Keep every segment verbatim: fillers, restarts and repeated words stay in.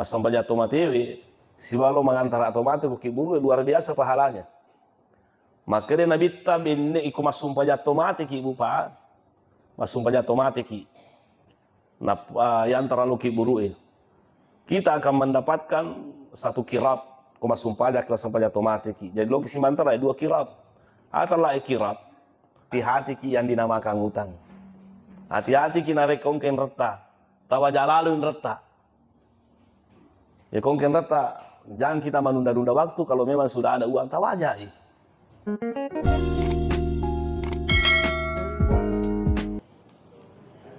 Massempajang to matewe, sibawa lo mangantara to mate ko kiburu, luar biasa pahalanya. Makkeda Nabitta, benne iko massumpajang to mate ki, Bu, Pak. Massumpajang to mate ki. Nap-, ah, yantara lo kiburu e. Kita akan mendapatkan satu kirab ko massumpajang, ko massumpajang to mate ki. Jadi lo ki simantara dua kirab. Atala e kirab. Hati-hati ki yang dinamakan utang. Hati-hati ki narekko engka inretta. Tawaja lalo inretta. Ya, kongken rata, jangan kita menunda-nunda waktu, kalau memang sudah ada uang, tawajai.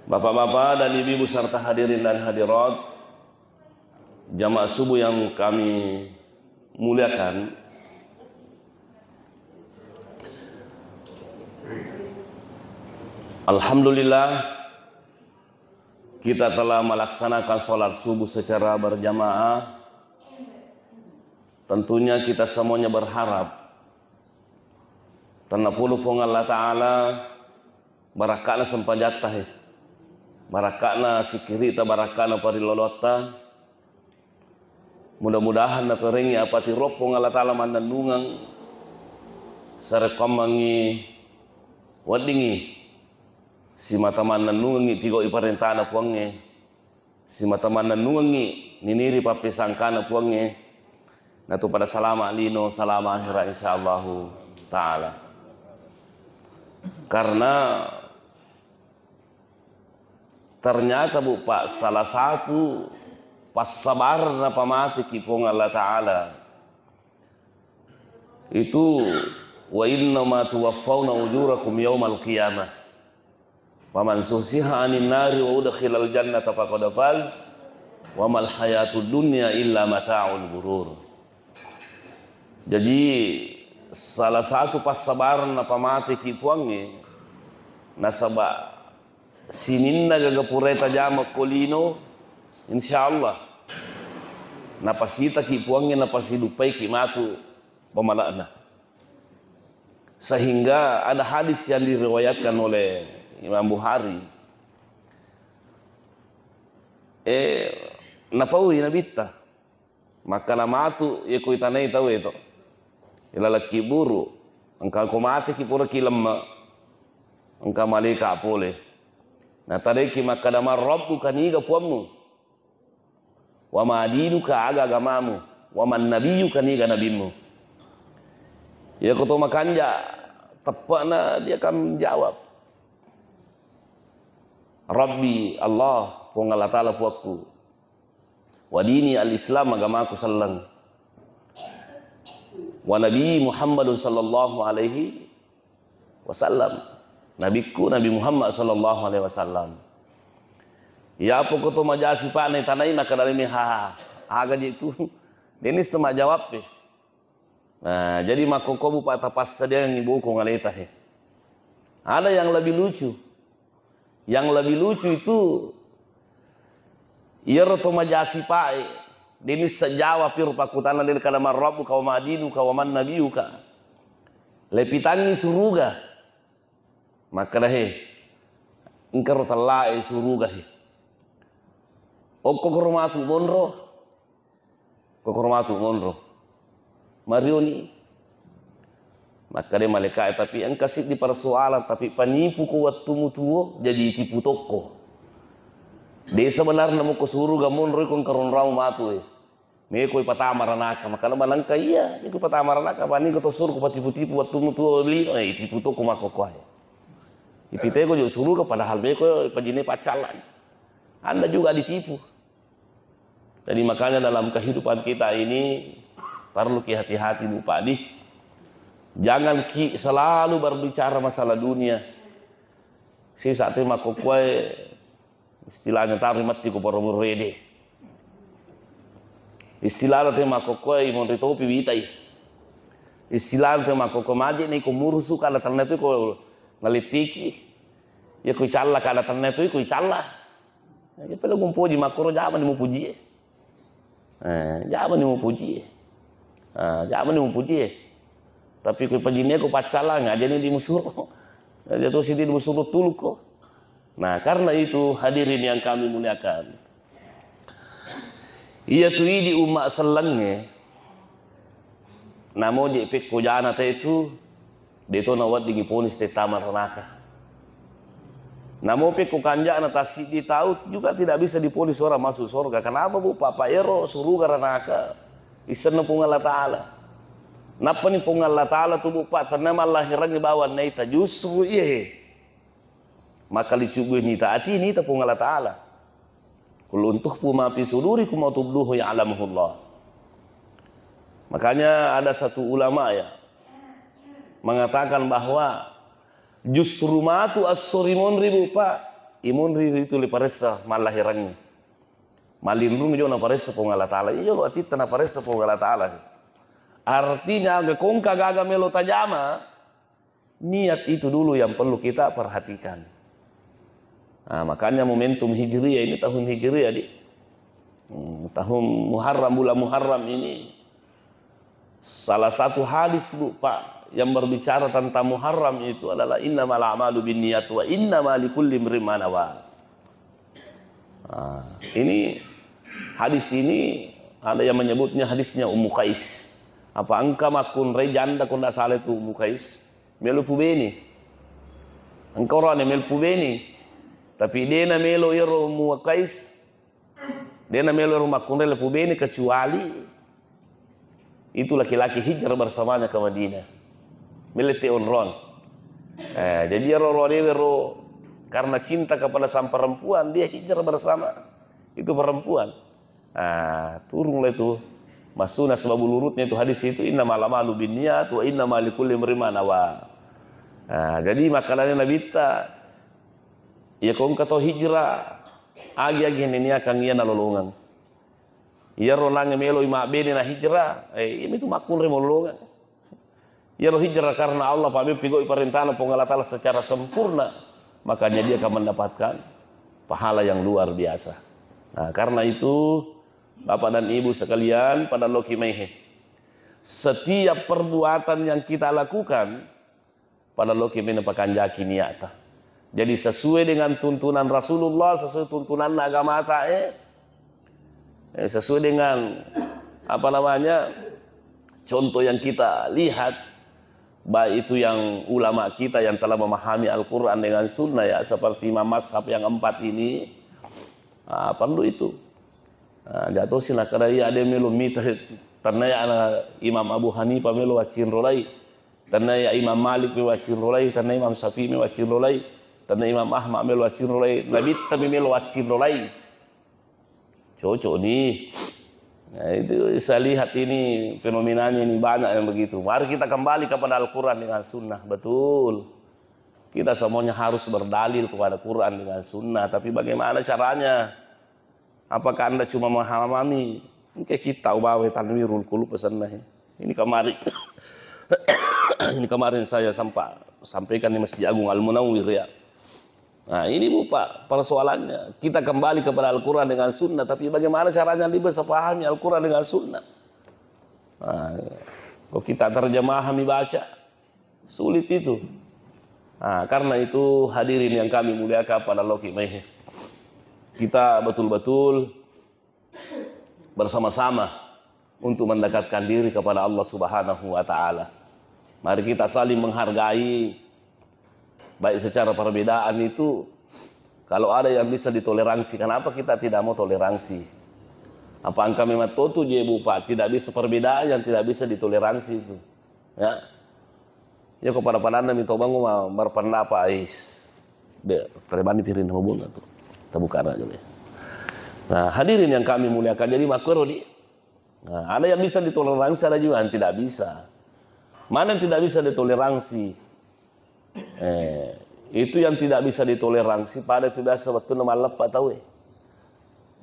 Bapak-bapak dan ibu-ibu serta hadirin dan hadirat, jamaah subuh yang kami muliakan, alhamdulillah, kita telah melaksanakan sholat subuh secara berjamaah. Tentunya kita semuanya berharap, tennapulu Puang Allah Ta'ala, barakka'na sempajatta he, barakka'na sikkiri'ta, barakka'na parilloloatta. Mudah-mudahan naparengngi apatiroa Puang Allah Ta'ala mannennungeng, sarekkoammengngi weddingngi simata mannennungengngi pigau'i parentana Puangnge, simata mannennungengngi niniri pappesangkana Puangnge, natu pada salama lino, salama akhira, insyaallahu ta'ala. Karena ternyata, Bu, Pak, salah satu passabarenna pamateki Puang Allah Ta'ala itu, "Wa innama tuwaffauna ujurakum yaumal qiyamah. Faman zuhziha 'anin nari wa udkhilal jannata faqad faz, wa mal hayatud dunya illa mata'ul ghurur." Jadi, salah satu passabarenna pamateki Puangnge, nasaba sininna gaga purae tajama ko lino, insyaallah napasitaki Puangnge, napasiduppaiki matu pamala'na. Sehingga ada hadis yang diriwayatkan oleh Imam Bukhari. Eh, napaui Nabitta. Makkada matu, iya ko itanai tauwe to. Ilaleng kiburu, engka ko mateki puraki lemme, engka malaika pole. Natadaiki makkada, "Man rabbuka, niga puammu? Wa ma dinuka, aga agamamu? Wa man nabiyuka, niga nabimmu?" Iya ko to makanja, teppe'na dia akan jawab, "Rabbi Allah, Puang Allah Ta'ala puakku. Wa dini al-Islam, agamaku selleng. Wa nabi Muhammadun sallallahu alaihi wasallam, nabikku Nabi Muhammad sallallahu alaihi wasallam." Iya poko to maja sipa'na tanai, maka dalimi, ha, aga je tu. Denis sama jawab pe. Nah, jadi makkokko, Bu, Pak, tapassadiangngi bokong aleta he. Ada yang lebih lucu. Yang lebih lucu itu, iyaro to maja sipa'e, denis sejawab piro pakkutanna, de kada, "Man rabbuka wa ma dinuka wa man nabiyuka." Lepitangngi suruga. Makkada, "He, engkaro tellae suruga he. Okko koro matu monro." Kokoro matu monro. Marioni. Makkeda malaikae, "Tapi engka siddi persoalan, tapi panipu ko wettumu tuo, jadi tipu tokko. De sebenarna moko suruga monro iko engka ronramu matu e. Meko ipatama ranaka." Makkeda malengka, "Iya, meko ipatama ranaka, pani ko to suruga patipu-tipu wettumu tuo lino, eh, tipu tokko makkokkoe. Ipiteko jo suruga padahal meko pajine paccalla. Anda juga ditipu." Jadi makanya dalam kehidupan kita ini perlu ki hati-hati, Bu Pak, di. Jangan ki selalu berbicara masalah dunia. Sisa te makkokkoe istilahnya taro matti ko poro murede. Istilahnya te makkokkoe imonri topi witai. Istilahnya te makkokkoe maje ni ko murusu kada tanna tu ko ngalittiki. Ya ko icalla kada tanna tu ko icalla. Jadi pele mupojie makkoro jamani mupojie. Eh, jamani mupojie. Ah, jamani mupojie. Tapi ko pajineko paccallang, ajani di musuro. Jatuh sini di musuro tuluk ko. Nah, karena itu hadirin yang kami muliakan. Iya tu idi umma sellengnge, namo je pekko jana te tu, de to naweddingi ponis tettama ranaka. Namo pekko kanja'na tassiddi tau juga tidak bisa diponis orang masuk surga. Kenapa, Bu? Papa ero suruga ranaka isenna Puang Allah Ta'ala. Nappani Puang Allah Ta'ala tu, Bu, Pak, tenna mallahirangi bawang naita, justru iye maka licubui nita ati nita Puang Allah Ta'ala. Qul in tukhfu ma fi sudurikum aw tubduhu ya'lamuhullah. Makanya ada satu ulama ya mengatakan bahwa justru matu assori monri, Bu, Pak, imonri itu le paressa mallahirangi. Malinrung jo naparessa Puang Allah Ta'ala. Iyo lo atitta naparessa Puang Allah Ta'ala. Artinya aga kongka gaga melo tajama, niat itu dulu yang perlu kita perhatikan. Nah, makanya momentum Hijriah ini, tahun Hijriah, di hmm, tahun Muharram, bulan Muharram ini, salah satu hadis, Bu, Pak, yang berbicara tentang Muharram itu adalah innamal a'malu binniyat wa innama likulli imrin ma nawa. Nah, ini hadis ini ada yang menyebutnya hadisnya Ummu Qais. Apa engka makkunrai janda ko ndak salah itu Ummu Qais? Melo pubene. Engka orang yang melo pubene. Tapi dena melo ero Ummu Qais, dena melo ero makkunrai le pubene kecuali itu laki-laki hijrah bersamanya ke Madinah. Melette onron. Eh, jadi ero ro dewe ro karena cinta kepada sang perempuan dia hijrah bersama itu perempuan. Ah, turunlah itu. Maksudnya sebab urutnya itu hadis itu innamal a'malu binniyat wa innama likulli imrin ma nawa. Ah, jadi makkalane Nabitta, iya ko engka tau hijrah, agi-agi neniakang iya nalolongeng. Iyaro nange melo i mabbene na hijrah, eh, iya mitu makkunrai molongeng. Iyaro hijrah karena Allah, pameppi goi parentana Puang Allah Ta'ala secara sempurna, makanya dia akan mendapatkan pahala yang luar biasa. Nah, karena itu, Bapak dan Ibu sekalian, pada loki maihe. Setiap perbuatan yang kita lakukan, pada loki mena pakanjaki niata. Jadi sesuai dengan tuntunan Rasulullah, sesuai tuntunanna agamata, eh, eh, sesuai dengan, apa namanya, contoh yang kita lihat, baik itu yang ulama kita yang telah memahami Al-Quran dengan Sunnah, ya, seperti imam mazhab yang empat ini, ah, perlu itu. Ah, jatuh sih nak kada iya ada melo mita, ternaya Imam Abu Hanifah melo waccinrolai, ternaya Imam Malik melo waccinrolai, ternaya Imam Syafi'i melo waccinrolai, ternaya Imam Ahmad melo waccinrolai, Nabitta melo waccinrolai. Cocok nih. Nah, itu saya lihat ini fenomenanya ini banyak yang begitu. Mari kita kembali kepada Al-Quran dengan Sunnah. Betul. Kita semuanya harus berdalil kepada Quran dengan Sunnah. Tapi bagaimana caranya? Apakah Anda cuma memahami? Engke kita ubawe Tanwirul Qulub pesanna, eh. Ini kemarin, ini kemarin saya sampa-, sampaikan di Masjid Agung Al-Munawwir, ya. Nah, ini, Bu, Pak, persoalannya. Kita kembali kepada Al-Quran dengan Sunnah, tapi bagaimana caranya dia bisa pahami Al-Quran dengan Sunnah? Nah, kok kita terjemah, kami baca, sulit itu. Nah, karena itu, hadirin yang kami muliakan, pada loki maihe, kita betul-betul bersama-sama untuk mendekatkan diri kepada Allah Subhanahu wa Ta'ala. Mari kita saling menghargai, baik secara perbedaan itu, kalau ada yang bisa ditoleransi, kenapa kita tidak mau toleransi? Apa engka memang totu je, Bu, Pak, tidak bisa, perbedaan yang tidak bisa ditoleransi itu. Ya. Ya, ko pada-padanna mi to bangung ma-, berpendapat, ais. De, terbani piring sama bunga tuh. Kita buka aja deh. Nah, hadirin yang kami muliakan, jadi makkoro di, nah, ada yang bisa ditoleransi, ada juga yang tidak bisa. Mana yang tidak bisa ditoleransi? Eh, itu yang tidak bisa ditoleransi pada itu biasa waktu malleppa tau, eh.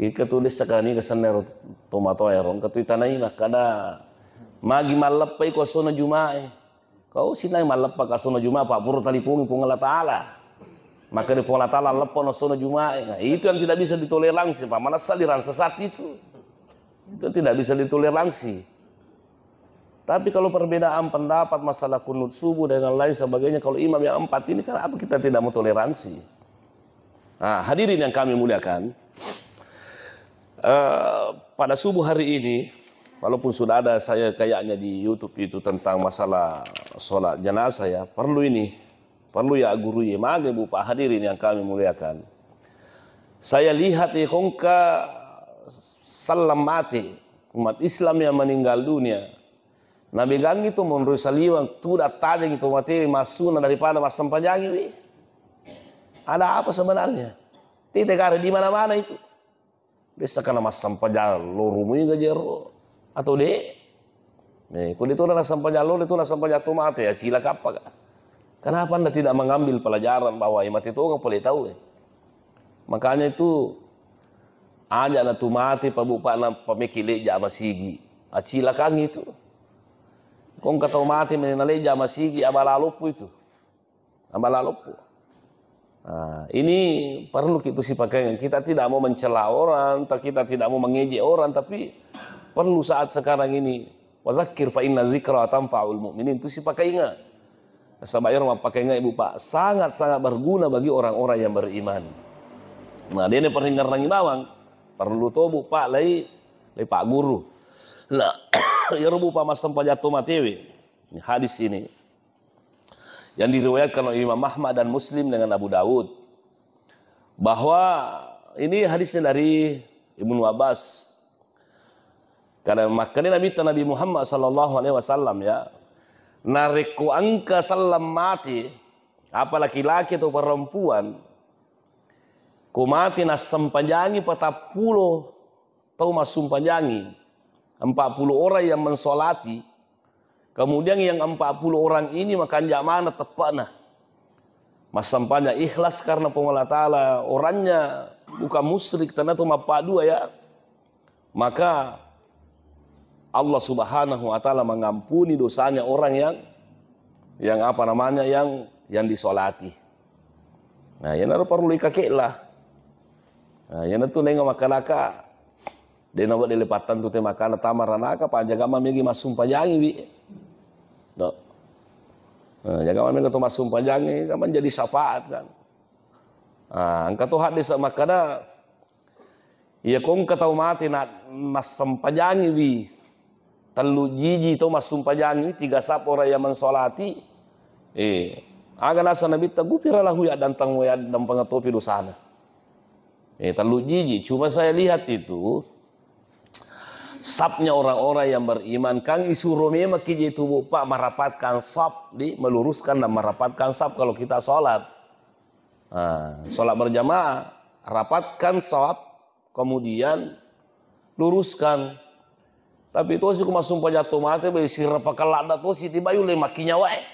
Ika tulis sakani kesenna ro tomatoa ero, engka tu itanai makkada magi malleppai ko asona Jumae. Kau sinai malleppa ko asona Juma, pa pura talipungi Puang Allah Ta'ala. Maka di Puang Allah Ta'ala leppa no asona Jumae. Nah, itu yang tidak bisa ditoleransi, Pak. Mana aliran sesat itu. Itu tidak bisa ditoleransi. Tapi kalau perbedaan pendapat masalah kunut subuh dan lain sebagainya, kalau imam yang empat ini, kenapa kita tidak mau toleransi? Nah, hadirin yang kami muliakan, Eh, pada subuh hari ini, walaupun sudah ada saya kayaknya di YouTube itu tentang masalah sholat jenazah ya, perlu ini, perlu ya guru ya, mage Bu Pak hadirin yang kami muliakan. Saya lihat ya kongka sallam mate umat Islam yang meninggal dunia. Nabegangi tu monro saliweng tu dattajeng itu mate massuna daripada massempajangi wi. Ada apa sebenarnya? Tite kare di mana-mana itu. Dessa kana massempajang lo rumui gajero atau de. Eh, ko de tu na sempajang lo, de tu na sempajang to mate ya cilaka apa ka? Kenapa anda tidak mengambil pelajaran bahwa mate to pole tau eh. Makanya itu aja na tu mate pabupana pameki leja masigi. Acilakang itu. Kong katau mate meni na leja masigi abala loppo itu. Abala loppo. Nah, ini perlu kita sipakainya. Kita tidak mau mencela orang, atau kita tidak mau mengejek orang, tapi perlu saat sekarang ini. Wazakir fa inna zikra tanfa'ul mu'minin. Itu sipakainga. Nasaba iyaro mappakainga ibu pak sangat-sangat berguna bagi orang-orang yang beriman. Nah, dia ini peringerangi bawang. Perlu to bu pak lai lai pak guru. Nah, iyaro bu pak massempajang to matewe. Ini hadis ini yang diriwayatkan oleh Imam Ahmad dan Muslim dengan Abu Daud, bahwa ini hadisnya dari Ibnu Abbas. Karena makanya Nabi Nabi Muhammad sallallahu alaihi wasallam ya, narekko engka sallam mati, apa laki-laki atau perempuan, ko mati nassempajangi patappulo tau massumpajangi, empat puluh orang yang mensolati, kemudian yang empat puluh orang ini makanja mana teppana. Massempajang ikhlas karena Puang Allah Ta'ala, orangnya bukan musyrik, tanah tu mappa dua ya. Maka Allah Subhanahu wa Ta'ala mengampuni dosanya orang yang yang apa namanya yang yang disolati. Nah, yang perlu ikakek lah. Nah, yang itu nengok makanaka Dena wa dele pattantu te makana tama ranaka, pa jaga mamegi massumpajangi wi. No. Nah, jaga mamegi to massumpajangi, kan menjadi syafaat kan. Ah, engka to hadis makkada, iya ko engka tau mate na nassempajangi wi tellu jiji to massumpajangi, tiga sap orang yang mensolati. Eh, aga nasa Nabi ta gupira lahu ya dantang ya dampang topi dosana. Eh, tellu jiji. Cuma saya lihat itu, sapnya orang-orang yang beriman, kan isuro memang ki je tubuh, Pak, merapatkan sap, di meluruskan dan merapatkan sap kalau kita sholat. Nah, sholat berjamaah, rapatkan sap, kemudian luruskan. Tapi tosi ku massumpajang to mate, bai sirapa kelladda tosi, tiba yule makkinyawae.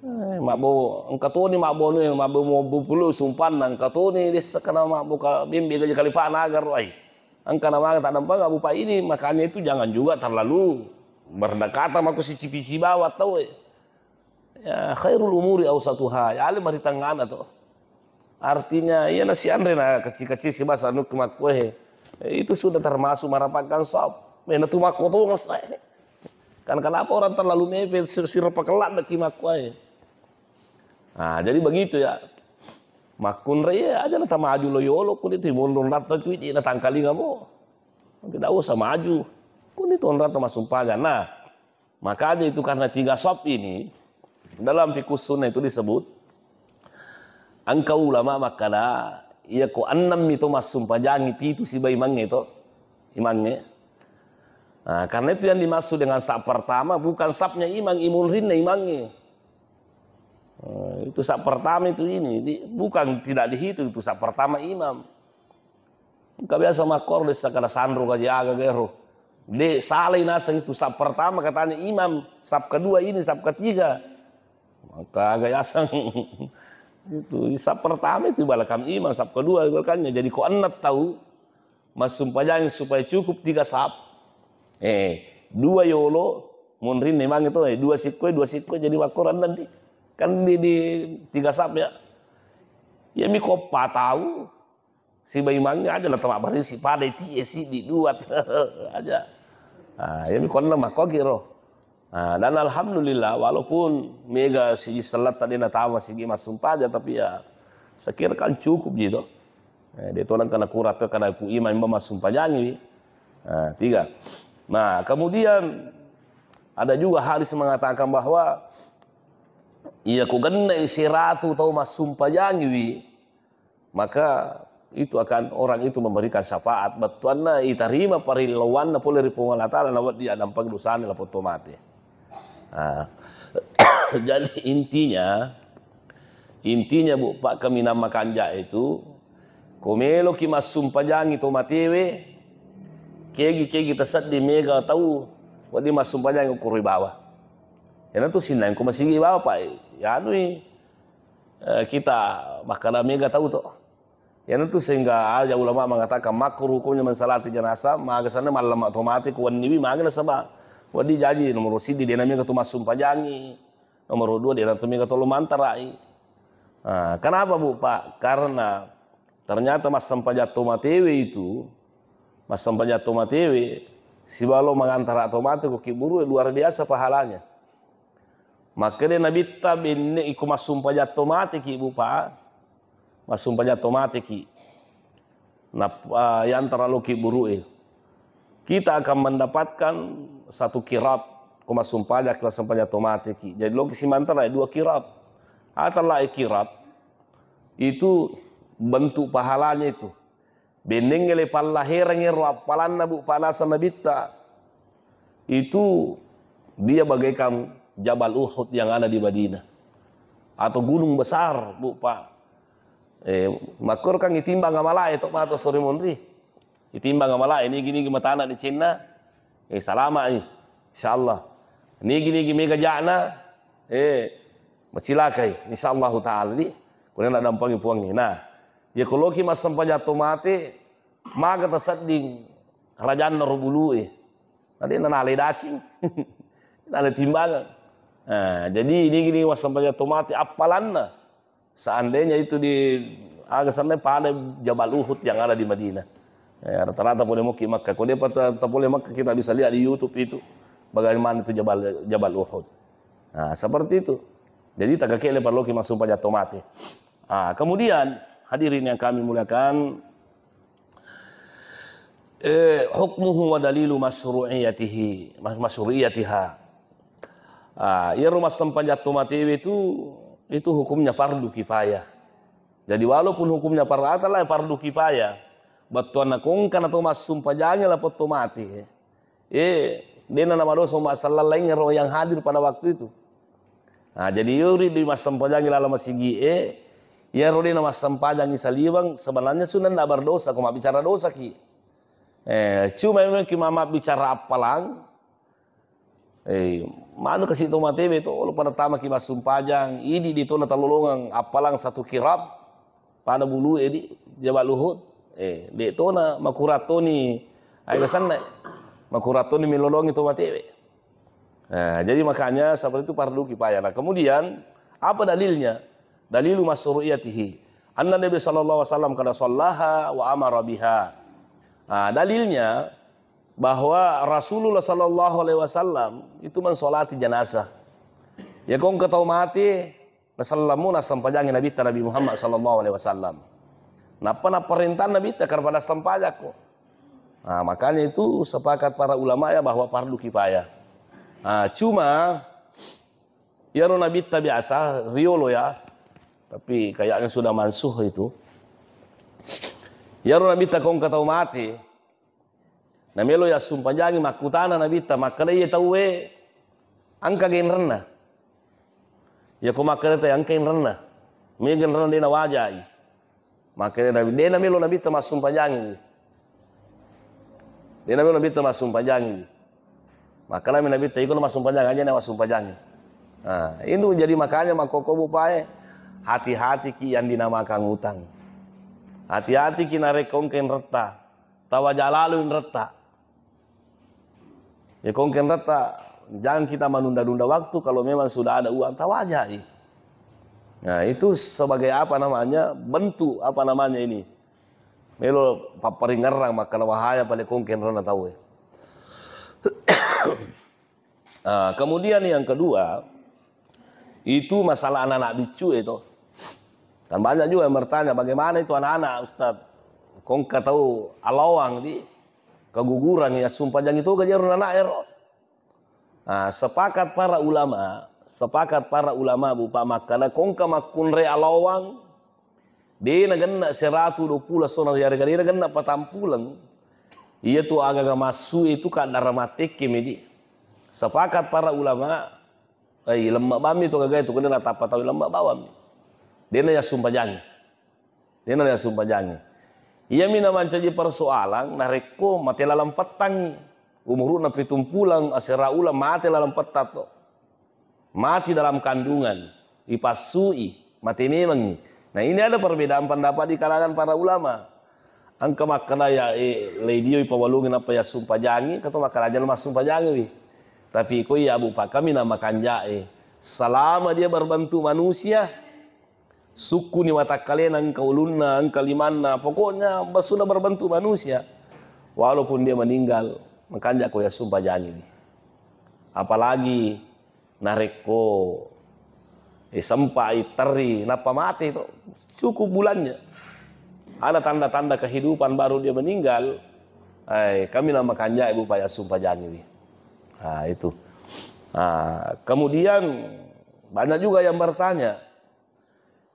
Eh, mabbo, engka toni mabbo anu, mabbo mobbu pulu sumpanna, engka toni dessa kana mabbo ka bembe gaja kalifana agar ai. Engka na manga taddampang Abu Pak ini, makanya itu jangan juga terlalu berdekatan mako si cipi sibawa tau. Ya, khairul umuri ausatuha, ya ale maritangana to. Artinya, iya nasi anre na kecil-kecil si bahasa anu kemakkuhe. Eh, itu sudah termasuk merapatkan sop. Mena tu makko tu ngesai. Kan kenapa orang terlalu mepet sir sir pekelat daki makkuhe. Nah, jadi begitu ya. Makkun re ya aja na tamaju lo yolo kuni tu mundur rata tu idi na tangkalinga mo. Tidak usah maju. Kuni tu rata massumpaga. Nah, makanya itu karena tiga sop ini dalam fikih sunnah itu disebut engka ulama makkada iya ko ennem mi to massumpajangi pitu siba imangnge to imangnge. Nah, karena itu yang dimaksud dengan sap pertama bukan sapnya imang imunrinna imangnge. Nah, itu sap pertama itu ini di, bukan tidak dihitung itu sap pertama imam. Engka biasa makkoro dessa kada sanro ka jaga gero. De salai naseng itu sap pertama katanya imam, sap kedua ini, sap ketiga. Maka aga yaseng itu sap pertama itu balakam imam, sap kedua balakanya. Jadi ko ennet tau massumpajang supaya cukup tiga sap. Eh, dua yolo munrin memang itu eh, dua sikko, dua sikko jadi makkoro ennet di. Kan di, di tiga sap ya. Ya mi ko patau Siba imangnge aja na tama barisi pada itie siddi dua aja. Ah, iya mi konna makkogi ro. Ah, dan alhamdulillah walaupun mega sigi selletta de natama sigi massumpaja tapi ya sekira kan cukup ji to. Eh, de' tona kana kurang to kana ku imam massumpajangi. Nah, tiga. Nah, kemudian ada juga hadis mengatakan bahwa iya ku gennai siratu tau massumpajangiwi, maka itu akan orang itu memberikan syafaat. Bettuanna itarima parillowanna pole ri Puang Allah Ta'ala, nawedding addampeng dosana lapong to mate. Ah. Jadi intinya, intinya Bu Pak, kaminang makanja itu, ko meloki massumpajangi to matewe, kegi-kegi tasedding mega tau wedding massumpajangi ko ri bawah. Iyanatu sinnang ko masigi bawah Pak, yanui, eh, kita makkada mega tau to. Iyanatu sehingga aja ulama mengatakan makruh hukumnya mensalati jenazah, maga sanna mallama to mate ku wenniwi, maga nasaba wedding jaji nomor siddi de' na mega tu massumpajangi, nomor dua de' na tu mega tolo mantarai. Nah, kenapa Bu Pak? Karena ternyata massumpaja to matewe itu, massumpaja to matewe, sibawa lo mangantara to mate ku kiburu luar biasa pahalanya. Makkeda Nabitta, benne iko massumpaja to mateki Bu Pak, massumpaja to mateki. Nap-, ah, yantara loki buru'e. Kita akan mendapatkan satu kirat, ko massumpaja, kira sumpaja to mateki. Jadi loki simantara dua kirat. Atala kirat itu bentuk pahalanya itu. Benneng ele pallahereng ero appalanna Bu Pak, naseng Nabitta. Itu dia bagaikan Jabal Uhud yang ada di Madinah. Atau gunung besar, Bu Pak. Eh, makkoro kan itimbang amalae to mato sore monri. Itimbang amalae, nigi-nigi matana di Cina. Eh, salama i. Insyaallah. Nigi-nigi mega jana, eh, macilakai. Insyaallah taala di. Kuna na dampangi puangi. Nah, ya koloki massempaja to mate, maga tasedding rajanna ro bulue. Na de' na nalai dacing. Nalai timbangan. Nah, jadi ini gini massempaja to mate appalanna. Seandainya itu di aga sana pada Jabal Uhud yang ada di Madinah. Ya, rata-rata pole moki Makkah. Kalau dia patah pole Makkah, kita bisa lihat di YouTube itu bagaimana itu Jabal Jabal Uhud. Nah, seperti itu. Jadi tagakele parloki massempaja to mate. Ah, kemudian hadirin yang kami muliakan, eh, hukmuhu wa dalilu masyru'iyatihi, mas-, masyru'iyatiha. Ah, iyaro massempaja to matewe itu, itu hukumnya fardu kifayah. Jadi walaupun hukumnya fardu, atala fardu kifayah, bettuanna kongkana to massumpajangi lapong to mate. Eh, de'na namadosa umma selleng laingnge ro yang hadir pada waktu itu. Nah, jadi iyaro di massempajangi laleng masigi'e, iyaro de'na massempajangi saliweng, sebenarnya sudah ndak berdosa, ko mabbicara dosaki. Eh, cuma memang ki mabbicara appalang, eh, manu kasi to matewe to, lo pada tamaki massumpajang, idi di tona talolongang appalang satu kirat, pada bulu e di Jabal Uhud, eh, de' tona makurang toni, ai sanna, makurang toni milolongi to matewe. Nah, jadi makanya seperti itu fardu kifayah. Nah, kemudian apa dalilnya? Dalilu masyru'iyatihi. Anna Nabi sallallahu alaihi wasallam kada sallaha wa amara biha. Nah, dalilnya bahwa Rasulullah sallallahu alaihi wasallam itu mensolati jenazah. Ya kongka tau mate, nasallammu nassempajangi Nabitta Nabi Muhammad sallallahu alaihi wasallam. Nappa napparentang Nabitta karena pada sempajakko. Nah, makanya itu sepakat para ulama ya bahwa fardu kifayah. Nah, cuma iyaro Nabitta biasa riolo ya, tapi kayaknya sudah mansuh itu. Iyaro Nabitta kongka tau mate, namelo yassumpajangi, makkutana Nabitta, makkeda iye tauwe engka genrenna. Iya ko makkeda tauwe engka genrenna, me genrenna de' nawajai. Makkeda Nabi, de' namelo Nabitta massumpajangi. De' namelo Nabitta massumpajangi. Makkedami Nabitta, iko massumpajangi aja na massumpajangi. Nah, itu jadi makanya makkokko bupae, hati-hati ki yang dinamakan utang. Hati-hati ki narekko engka inretta. Tawaja lalo inretta. Ya, kongkenretta, jangan kita menunda-nunda waktu, kalau memang sudah ada uang, tawajai. Nah, itu sebagai apa namanya, bentuk apa namanya ini. Melo papparingerrang makkeda wahaya pale kongkenrenna tauwe. Ah, kemudian yang kedua, itu masalah anak-anak biccu itu. Kan banyak juga yang bertanya, bagaimana itu anak-anak, Ustaz? Kongka tau alawang di, keguguran ya sumpajang itu gaji ro nana ero. Nah, sepakat para ulama, sepakat para ulama bu Pak makkada kongka makkunre alawang, de na genna seratu dua puluh sona yarega de na genna patampuleng. Iya tu agaga massu itu kaddara matekke medi. Sepakat para ulama, eh, lemma bami tu gaga itu kena tappa tau lemma bawang. De na ya sumpajangi. Dena riassumpajangngi. Iyami namancaji persoalan narekko mate laleng pettangngi. Umuru'na pitung pulang, asera uleng mate laleng pettang to. Mati dalam kandungan, ipassui, mate memengngi. Nah, ini ada perbedaan pendapat di kalangan para ulama. Engka makkeda ya, eh, leidioi pawalungi nappa yassumpajangngi, engka to makkeda aja massumpajangngi wi. Tapi ko iya Abu Pakami na makanja'e, selama dia berbentuk manusia, sukkuni watakkalena, engka ulunna, engka limanna, pokoknya sudah berbentuk manusia. Walaupun dia meninggal, makanja ko yassumpajangi. Apalagi narekko, eh, sempai terri, nappa mate to, cukup bulannya. Ada tanda-tanda kehidupan baru dia meninggal, eh, kami na makanja ibu paya sumpajangi. Nah, itu. Nah, kemudian banyak juga yang bertanya,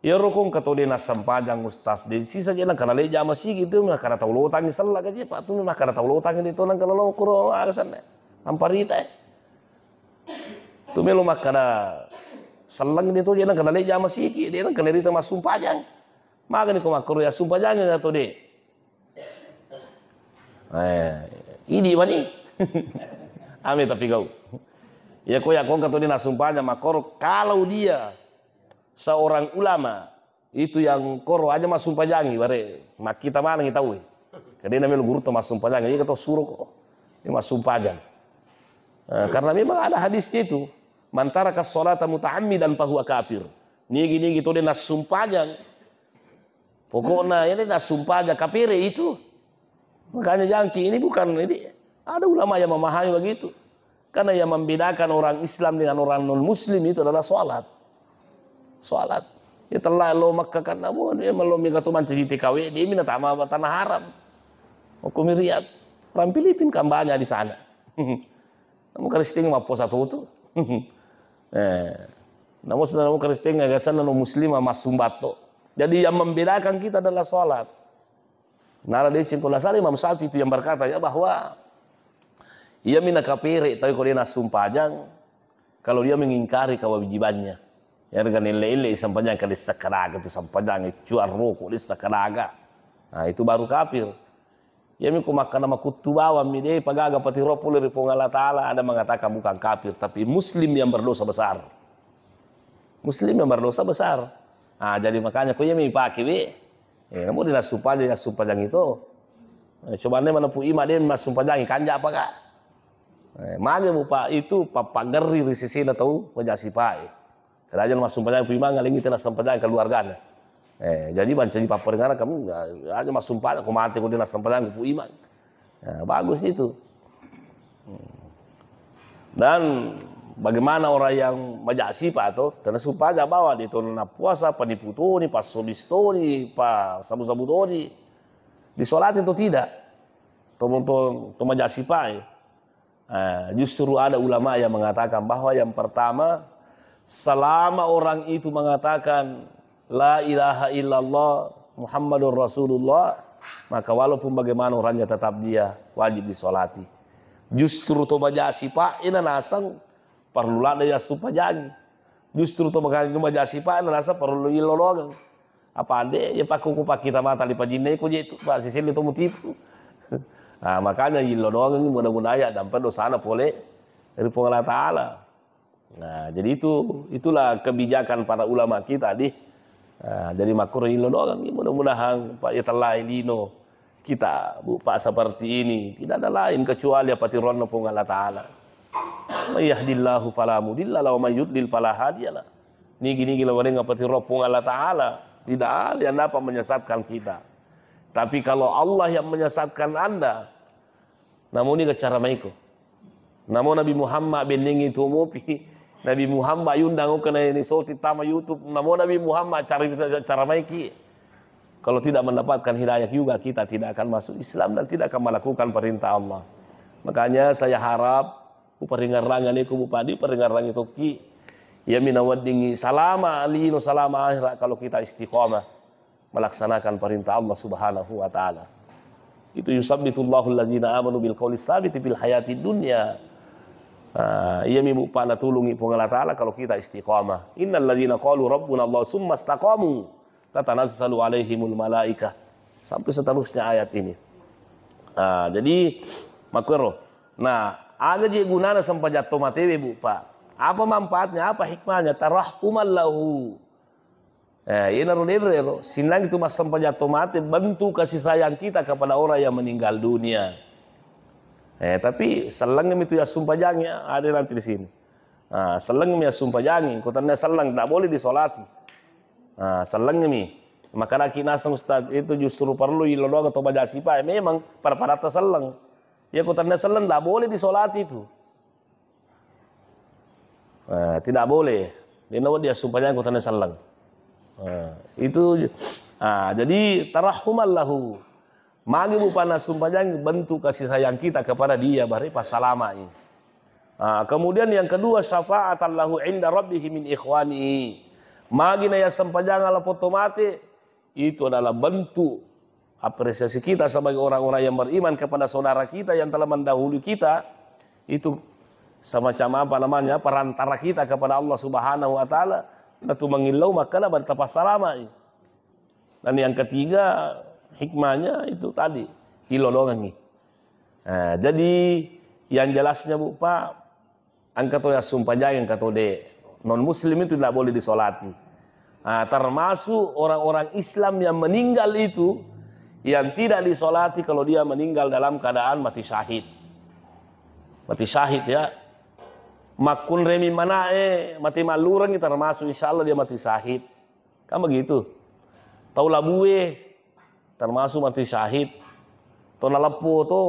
"Iyaro kong engka to de nassempajang, Ustaz, de sisa je nengka naleja masigi tu makkada tau lotangi sella gaji, Pak, tu makkada tau lotangi de to nengka nalo kuro aga sanna. Amparita, eh. Tu melo makkada selleng de to je nengka naleja masigi, de nengka narita massumpajang. Magani ko makkoro ya sumpajang ga to de." Eh, idi mani. Ame tapi kau. Ya ko ya kong engka to de nassempajang makkoro, kalau dia seorang ulama itu yang koro aja massumpajangi, bare makkita manengi tauwe. Kadena melo gurutta massumpajangi, iya to suro ko. Ini massumpajang. Eh, karena memang ada hadisnya itu, "Man taraka sholata muta'ammidan fahuwa kafir." Nigi-nigi to de nassumpajang. Pokokna ini nassumpajang kapere itu. Makanya jangki ini bukan ini. Ada ulama yang memahami begitu. Karena yang membedakan orang Islam dengan orang non muslim itu adalah sholat. Sholat. Ya telah lo Makkah kan namu dia melo mega tu mancaji T K W dia mina tama tanah haram. Hukum Riyadh. Orang Filipin kan banyak di sana. Namu Kristen mapposa tutu. Eh. Namu namu Kristen agasan non muslim massumbatto. Jadi yang membedakan kita adalah sholat. Nala deceng ko lasara Imam Syafi'i itu yang berkata ya bahwa ia mina kapere tapi ko dia nassumpajang kalau dia mengingkari kewajibannya. Ya dengan elle-elle sampajang kali sakaraga itu sampajang itu cuar rokok dia sakaraga. Nah, itu baru kafir. Iyami ko makkana makuttu bawang mi de pagaga patiro pole ri Puang Allah Taala ada mengatakan bukan kafir tapi muslim yang berdosa besar. Muslim yang berdosa besar. Ah, jadi makanya ko iyami pake we. Eh, namu di nassumpajang, nassumpajang itu. Eh, coba ne mana pu ima de massumpajangi kanja apa kak? Eh, mage bu pak itu pappagerri ri sisina tau majasipae. Keraja massumpajang pu imang ngalengi tena sempajang keluargana. Eh, jadi mancaji papparingarang kamu aja massumpajang ko mate ko de nassumpajang pu imang. Nah, bagus itu. Hmm. Dan bagaimana orang yang majasipa atau tena sumpaja bawa di tona puasa panipu toni, passobis toni, pa sabu-sabu toni. Disolati atau tidak? To to to majasipa. Eh, justru ada ulama yang mengatakan bahwa yang pertama, selama orang itu mengatakan la ilaha illallah Muhammadur Rasulullah, maka walaupun bagaimana orangnya tetap dia wajib disolati. Justru to majasipa ina nasang perlu lada ya sumpajangi. Justru to makanya majasipa ina nasang perlu ilolongeng. Apa ande ya pakkuku pakkita mata li pajinna iko je tu pak sisili to mutipu. Nah, makanya ilolongeng mudah-mudahan ya dampa dosana pole ri Puang Allah Taala. Nah, jadi itu itulah kebijakan para ulama kita di. Nah, jadi makkuro ilolongeng mudah-mudahan pak ya tellai lino kita bu pak seperti ini tidak ada lain kecuali apa tironna Puang Allah Taala. May yahdillahu fala mudilla lahu wa may yudlil fala hadiya lah. Nigi-nigi lawarengnga patiroppung Allah Ta'ala. Tidak ada yang dapat menyesatkan kita. Tapi kalau Allah yang menyesatkan Anda, namuni cara maiko. Namo Nabi Muhammad bennengi tuo mopi. Nabi Muhammad yundang oka na ini soti tama YouTube. Namo Nabi Muhammad cari cara maiki. Kalau tidak mendapatkan hidayah juga, kita tidak akan masuk Islam dan tidak akan melakukan perintah Allah. Makanya saya harap, uparingerrangani ku bupati, uparingerrangi tokki. Iya minaweddingi salama lino, salama akhirat kalau kita istiqomah melaksanakan perintah Allah Subhanahu wa Ta'ala. Itu yusabbitullahu alladzina amanu bil qauli sabiti fil hayati dunya. Ah, iya mi bupana tulungi Puang Allah Ta'ala kalau kita istiqomah. Innal ladzina qalu rabbuna Allah summa istaqamu tatanazzalu alaihimul malaikah. Sampai seterusnya ayat ini. Ah, jadi, makkero. Nah, aga je gunana sempajang to matewe, Bu, Pak? Apa manfaatnya? Apa hikmahnya? Tarahhuman lahu. Eh, inaro denrero, sinnang itu massempajang to mate, bentuk kasih sayang kita kepada orang yang meninggal dunia. Eh, tapi sellengmi tu ya sumpajangi, ada nanti di sini. Ah, sellengmi ya sumpajangi, ko tennia selleng, tidak boleh disolati. Ah, sellengmi. Makanaki naseng Ustaz, itu justru perlu ilolong atau baca sipa. Memang pada-pada selleng. Ya, ko tennia selleng, tidak boleh disolati itu. Eh, tidak boleh. Dia nawa dia sumpajangi ko tennia selleng. Eh, itu, ah, jadi tarahhuman lahu. Magi bupana sumpajangi bentuk kasih sayang kita kepada dia, bare passalamai. Ah, kemudian yang kedua, syafaatan lahu inda rabbihi min ikhwanihi. Magi na ya sempajang ala potto mate, itu adalah bentuk apresiasi kita sebagai orang-orang yang beriman kepada saudara kita yang telah mendahului kita. Itu semacam apa namanya, perantara kita kepada Allah Subhanahu wa Ta'ala. Natu mangillau makkana bari tapassalamai. Dan yang ketiga, hikmahnya itu tadi, ilolongangi. Nah, jadi yang jelasnya, Bu, Pak, engka to yang sumpajangi, engka to de. Non muslim itu tidak boleh disolati. Ah, termasuk orang-orang Islam yang meninggal itu yang tidak disolati kalau dia meninggal dalam keadaan mati syahid. Mati syahid, ya. Makkunremi manae, mati mallurengi, termasuk insya Allah dia mati syahid. Kan begitu. Tau labue, termasuk mati syahid. To naleppo to,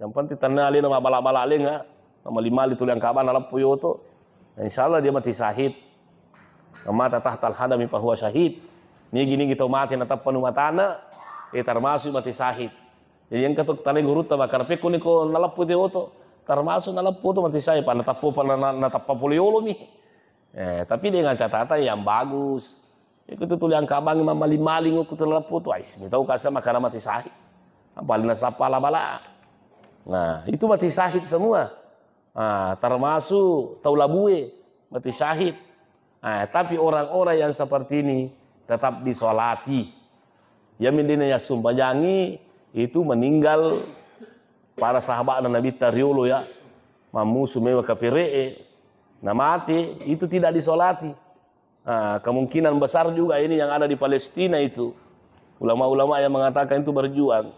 yang penting tenna alena mabala-bala lenga, namali-mali tuli angkabang naleppo yoto. Insya Allah dia mati syahid. Mata tahtal hadami fahuwa syahid. Nigi-nigi tau mati natappa nu matana, eh, termasuk mati syahid. Jadi engka to tane gurutta bakar pekko niko naleppo te oto, termasuk naleppo to mati syahid. Pa natappo pa na-, na-, natappa pole yolomi. Eh, tapi dengan catatan yang bagus. Iko tu tuli angkabangi mammaling-maling, iko tu naleppo tu, ais, mitau kasa makana mati syahid. Apalagi nasappa bala-bala. Nah, itu mati syahid semua. Ah, termasuk tau labue, mati syahid. Ah, tapi orang-orang yang seperti ini tetap disolati. Ya mindina ya sumpajangi itu meninggal para sahabat Nabi tariolo ya. Mamusu mewa kapere'e. Nah, mati itu tidak disolati. Ah, kemungkinan besar juga ini yang ada di Palestina itu. Ulama-ulama yang mengatakan itu berjuang.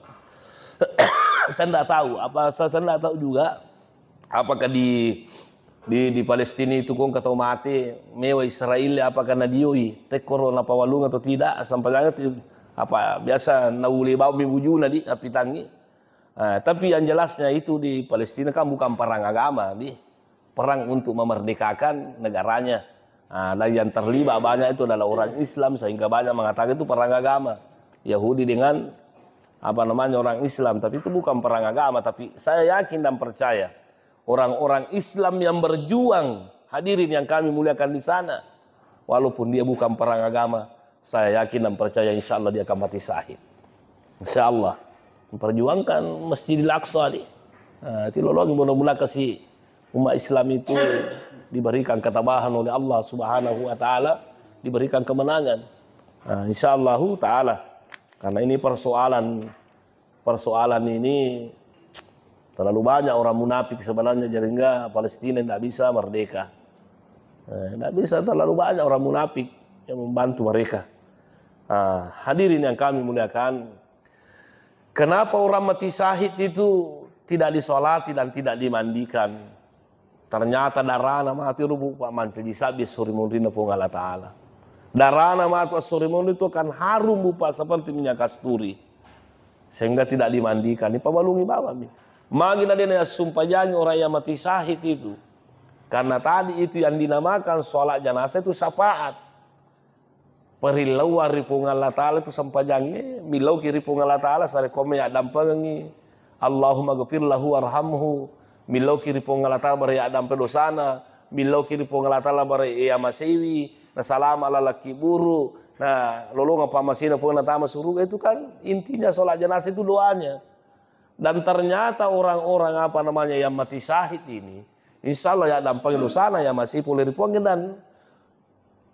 Saya ndak tahu, apa, saya, saya ndak tahu juga apakah di, di, di Palestina itu kong katau mate, mewa Israel, apakah nadioi, tekkoro napawalung atau tidak, sampai ti-, apa, biasa naule bawang mi bujuna di, napitangi. Ah, tapi yang jelasnya itu di Palestina kan bukan perang agama, di. Perang untuk memerdekakan negaranya. Ah, dan yang terlibat banyak itu adalah orang Islam, sehingga banyak mengatakan itu perang agama. Yahudi dengan, apa namanya, orang Islam. Tapi itu bukan perang agama, tapi saya yakin dan percaya orang-orang Islam yang berjuang, hadirin yang kami muliakan di sana, walaupun dia bukan perang agama, saya yakin dan percaya insya Allah dia akan mati syahid. Insya Allah. Memperjuangkan Masjidil Aqsa ni. Ah, itu lologi mudah-mudahan kasi umat Islam itu diberikan ketabahan oleh Allah Subhanahu wa Ta'ala, diberikan kemenangan. Ah, insya Allahu Ta'ala. Karena ini persoalan, persoalan ini terlalu banyak orang munafik sebenarnya, jadi enggak Palestina tidak bisa merdeka. Eh, tidak bisa, terlalu banyak orang munafik yang membantu mereka. Ah, hadirin yang kami muliakan, kenapa orang mati syahid itu tidak disolati dan tidak dimandikan? Ternyata darahna matu rubu Pak mancaji sabbi suri munrinna Puang Allah Ta'ala. Darahna matu suri munri itu akan harum, Bu, Pak, seperti minyak kasturi. Sehingga tidak dimandikan, dipabalungi bawang mi. Magi na dena sumpajangi orang yang mati syahid itu. Karena tadi itu yang dinamakan sholat jenazah itu syafaat. Parillauang ri Puang Allah Ta'ala tu sempajangnge, millauki ri Puang Allah Ta'ala sarekkoammi yaddampengengngi, Allahumma ghfir lahu warhamhu, millauki ri Puang Allah Ta'ala bare yaddampe dosana, millauki ri Puang Allah Ta'ala bare iya masewi, na salama lalakki buru, na lolongang pammasena Puang natama suruga, itu kan intinya sholat jenazah itu doanya. Dan ternyata orang-orang apa namanya yang mati syahid ini, insya Allah yaddampengi dosana, iya masewi pole ri Puang dan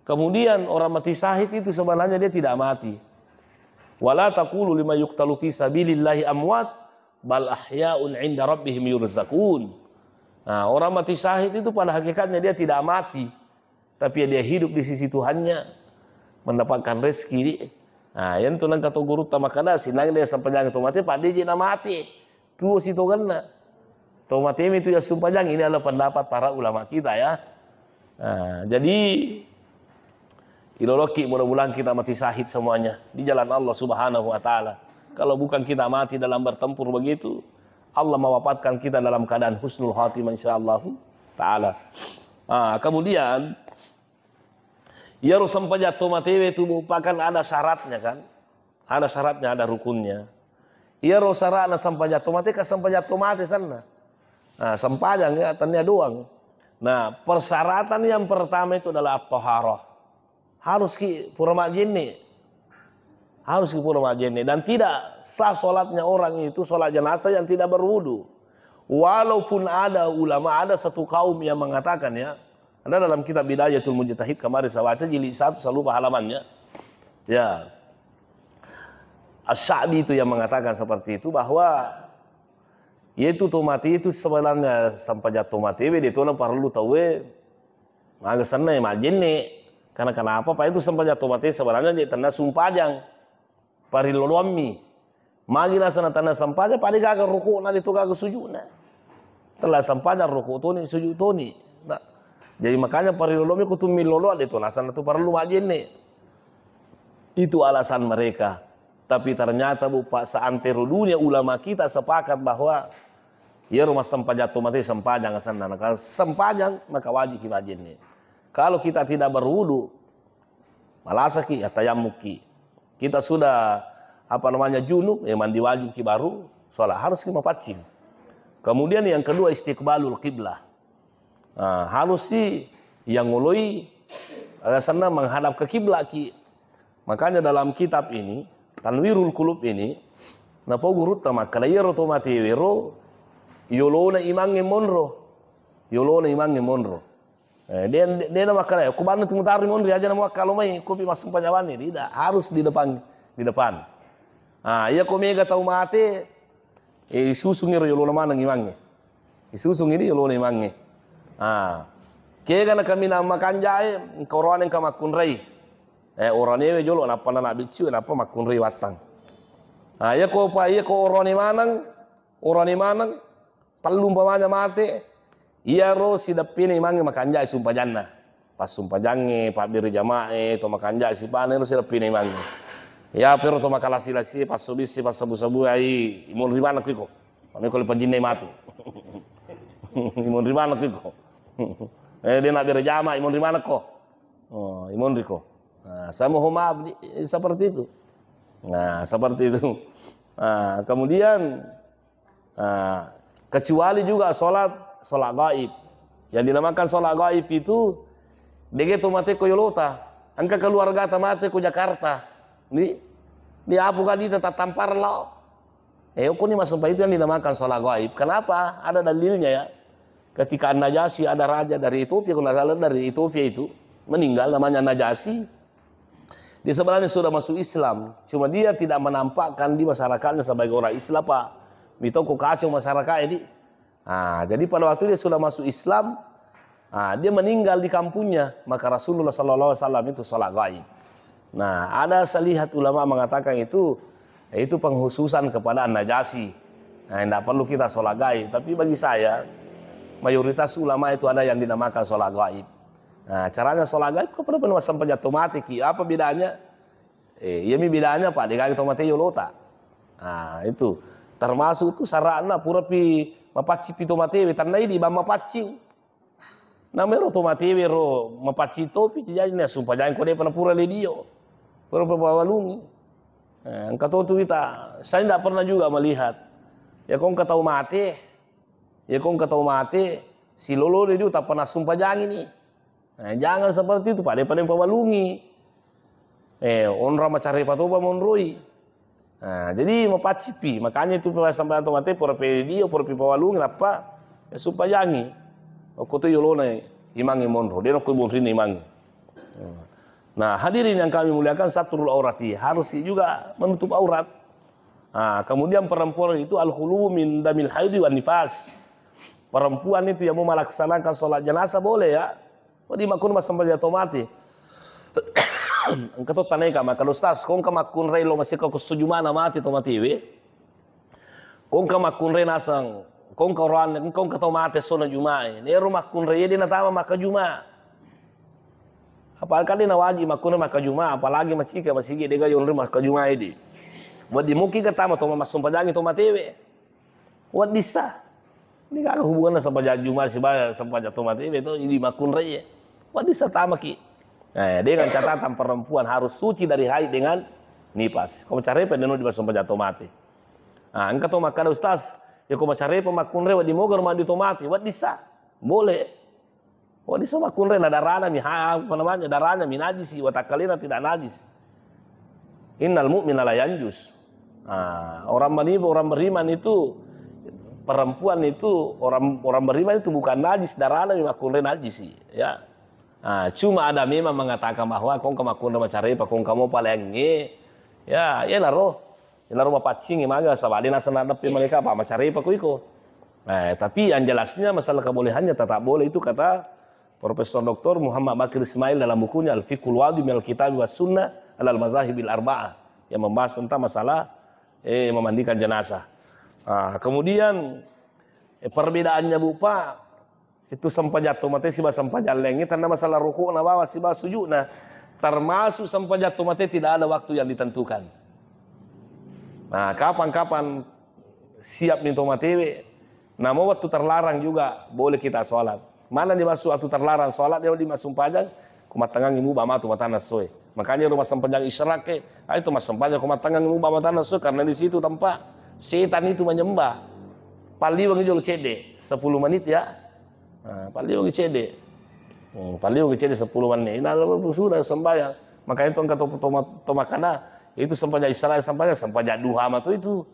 Kemudian orang mati syahid itu sebenarnya dia tidak mati. Wala taqulu lima yuqtalu fi sabilillahi amwat bal ahya'un 'inda rabbihim yurzaqun. Nah, orang mati syahid itu pada hakikatnya dia tidak mati, tapi dia hidup di sisi Tuhannya, mendapatkan rezeki. Nah, yang tu nengka to gurutta makkeda, sinang dia sempajang to mate, pada je na mati. Tuo sitongenna. To matemi tu yassumpajang, ini adalah pendapat para ulama kita ya. Nah, jadi iloloki mudah-mudahan kita mati syahid semuanya di jalan Allah Subhanahu wa Ta'ala. Kalau bukan kita mati dalam bertempur begitu, Allah mewafatkan kita dalam keadaan husnul khatimah, insyaallah Ta'ala. Ah, kemudian, iyaro sempajang to matewe tu merupakan ada syaratnya kan? Ada syaratnya, ada rukunnya. Iyaro syaratna sempajang to mate, ka sempajang to mate sanna. Nah, sempajang ya, tania doang. Nah, persyaratan yang pertama itu adalah at-taharah. Harus ki pura majjenne. Harus ki pura majjenne. Dan tidak sah sholatnya orang itu, sholat jenazah yang tidak berwudu. Walaupun ada ulama, ada satu kaum yang mengatakan ya, ada dalam kitab Bidayatul Mujtahid kemarin saya baca jilid satu, saya lupa halamannya. Ya. Asy-Sya'bi itu yang mengatakan seperti itu, bahwa yaitu to mate itu sebenarnya sempajang to matewe de tona parellu tauwe maga senna majjenne. Karena kenapa? Pak, itu sempajang to mate sebenarnya je tenna sumpajang. Parilloloammi. Magi nasana tenna sempajang, pada gaga rukukna, de to gaga sujudna. Tella sempajang, ruku toni, sujud toni. Nah, jadi makanya parillolomi kutu millolo, de to nasana tu parellu majjenne. Itu alasan mereka. Tapi ternyata, Bu, Pak, seantero dunia ulama kita sepakat bahwa iyaro massempajang to mate sempajang asenna. Nah, kalau sempajang, maka wajib ki majjenne. Kalau kita tidak berwudu, malasaki, ya tayammukki. Kita sudah, apa namanya, junub, ya mandi wajib ki baru sholat. Harus ki mapaccing. Kemudian yang kedua, istiqbalul qiblah. Nah, harus si yang ngoloi, eh, sana menghadap ke kiblat ki. Makanya dalam kitab ini, Tanwirul Qulub ini, napa gurutta makkeda, iyaro to mate wero, yolona imangnge monro. Yolona imangnge monro. Eh, de, de, de na makkeda, ko banna tu mutaro monri aja na muakkalo mai, kopi massumpajang ni, tidak, harus di depan, di depan. Ah, iya ko mega tau mate, eh, isusungi ro yolona maneng imangnge. Isusungi ni yolona imangnge. Ah, kega na kaminang makanjae, engka oroane engka makkunrai. Eh, oranewe jolo, nappa na biccu, nappa makkunrai wattang. Ah, iya ko pa, iya ko orane maneng, orane maneng, tellu umpamanya mate, iyaro sideppina imangnge makanjai sumpajanna. Passumpajangnge, pabbere jamae, to makanjai sipana, ero sideppina imangnge. Iya, pero to makalasi-lasi, passobissi, passabu-sabu, ai, imonri maneng ko iko. Mami ko le pajinna matu. Imonri maneng ko iko. Eh, de nabbere jama, imonri maneng ko. Oh, imonri ko. Nah, sama homa abdi, eh, seperti itu. Nah, seperti itu. Nah, kemudian Nah, kecuali juga sholat, sholat gaib. Yang dinamakan sholat gaib itu, dege to mate ko yolota. Engka keluarga ta mate ko Jakarta. Ni, ni apu kadi ta tampar lao. Eh, ko ni masempa itu yang dinamakan sholat gaib. Kenapa? Ada dalilnya ya. Ketika An-Najasyi, ada raja dari Ethiopia, kalau nggak salah dari Ethiopia itu, meninggal namanya Najasyi. Dia sebenarnya sudah masuk Islam, cuma dia tidak menampakkan di masyarakatnya sebagai orang Islam, Pak. Mitoko kacau masyarakat ini. Ah, jadi pada waktu dia sudah masuk Islam, ah, dia meninggal di kampungnya, maka Rasulullah sallallahu alaihi wasallam itu sholat gaib. Nah, ada saya lihat ulama mengatakan itu, itu pengkhususan kepada An-Najasyi. Nah, tidak perlu kita sholat gaib. Tapi bagi saya, mayoritas ulama itu ada yang dinamakan sholat gaib. Nah, caranya sholat gaib, kau pernah pernah sampai jatuh mati ki? Apa bedanya? Eh, iya mi bedanya, Pak, degagi to mate yolota. Nah, itu. Termasuk tu syaratna pura pi mapaccing pi to mate, tandai di bang mapaccing. Namero to mate wero mapaccing topi, jadi na sumpajang ko depa na pura le dio. Pura pawalungi. Eh, engka to tu kita, saya tidak pernah juga melihat. Ya, ko engka tau mate, ya, ko engka tau mate, silolona di tappa nassumpajangi ni. Eh, jangan seperti itu, pada-pada pawalungi. Eh, onrang macarepa topa monroi. Nah, jadi mapaccipi, makanya itu sampai to mate pura pe dio, pura pi pawalungi, nappa ya sumpajangi. Okko tu yolona imangnge monro, dia nokko bonrina imangnge. Nah, hadirin yang kami muliakan, satrul aurati, harus juga menutup aurat. Nah, kemudian perempuan itu al-khulu min damil haidi wan nifas. Perempuan itu yang mau melaksanakan sholat jenazah boleh ya. Wedding makkunrai massempajang to mate. Engka to tanaika makkeda, "Ustaz, ko engka makkunrai lo masekko ko sujumana mate to matewe? Ko engka makkunrai naseng, ko engka oroanna, ko engka to mate sona jumae. Nero makkunrai de natama makkajuma." Apalagi de nawaji makkunrai makkajuma, apalagi macika masigi de ga yonri makkajuma edi. Wedding mukki ga tama to massumpajangi to matewe. Wedding sa. Ini kagak hubunganna sempajang juma siba sempajang to mate beto, ini makkunrai. Wedding sa tamaki. Eh, dengan catatan perempuan harus suci dari haid dengan nifas. Ko macarepa de no di sempajang to mate. Ah, engka to makkeda, "Ustaz, ya ko macarepa makkunrai wedding moga rumah di to mate." Wedding sa. Boleh. Wedding sa makkunrai na darana mi ha-, apa namanya, darana mi najisi, watakkalena tidak najis. Innal mu'mina la yanjus. Ah, orang meni-, orang beriman itu, perempuan itu, orang, orang beriman itu bukan najis, darana mi makkunrai najisi, ya. Ah, cuma ada memang mengatakan bahwa ko engka makkunrai macarepa, ko engka mo palengnge, ya, ya naro. Iyanaro mapaccingi maga, saba de naseng naddeppe mereka apa macarepa ko iko. Eh, tapi yang jelasnya masalah kebolehannya tetap boleh, itu kata Profesor Doktor Muhammad Bakir Ismail dalam bukunya Al-Fiqhul Wadih minal Kitab was Sunnah alal Mazahibil Arba'ah, yang membahas tentang masalah, eh, memandikan jenazah. Ah, kemudian, eh, perbedaannya, Bu, Pak, itu sempajang to mate siba sempajang laingnge, tenna masalah ruku'na bawang siba sujudna. Termasuk sempajang to mate tidak ada waktu yang ditentukan. Nah, kapan-kapan siap ni to matewe, namo waktu terlarang juga boleh kita sholat. Mana dimaksud waktu terlarang sholat, dia dimaksud sempajang, ko mattengngangi muba matu matanna essoe. Makanya rumah sempajang isyraq ke, ayo to massempajang ko mattengngangi muba matanna essoe, karena di situ tempat setan itu menyembah. Palliwengi jolo cedde, sepuluh menit ya. Nah, palliwengi cedde. Hmm, palliwengi cedde sepuluh menit. Nah, lalu sudah sembahyang. Makanya itu engka to, to, to makkeda, itu sempajang isyraq, sempajang, sempajang duha matu itu.